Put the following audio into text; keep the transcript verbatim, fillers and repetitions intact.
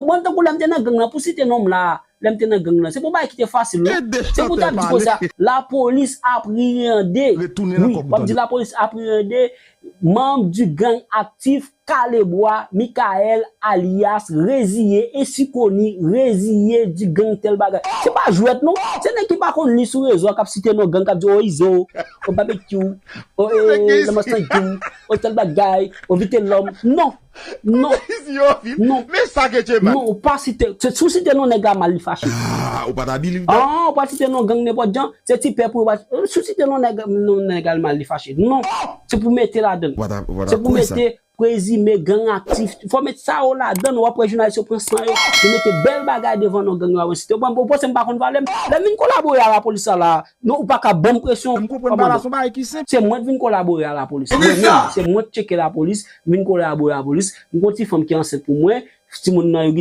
Mwen, tankou lè m te nan gang nan, pou site non m la, lè m te nan gang nan, se pou bagay ki te fasil, non? Se pou ta di konsa, lapolis apriyande. Wi, w ap di lapolis apriyande manm di gang aktif Kalebwa, Mikaèl, alyas Reziye, ensi koni, Reziye di gang tèl bagay. Se pa jwèt, non. Se nèg ki pa konn li sou rezo a k ap site non gang, k ap di, o Izo, o Babekyou, o Lamas Tangyou, o tèl bagay, o Vitelòm. Non. Non. Non. Men sa ke Djema. Non, ou pa site. Se, si w site non nèg la mal, li fache. Ah, ou pa ta believe that. Ah, ou pa site non gang nenpòt jan. Se ti pèp ou pa. Si w site non nèg, non nèg la mal, li fache. Non. Se pou mete ladan. Se pou mete prezime gang aktif. Fò met sa yo ladan, w ap wè jounalis yo pran san yo. Yo mete bèl bagay devan non gang yo, avan site. Ou panse m pa konn valè m? Lè m vin kolabore a lapolis sa la, non, ou pa ka ban m presyon. M konprann pa la, se yon bagay ki senp. Se mwen k vin kolabore a lapolis. Mwen menm, se mwen k tcheke lapolis, m vin kolabore a lapolis. M gon ti fanm ki ansent pou mwen, timoun nan yo ki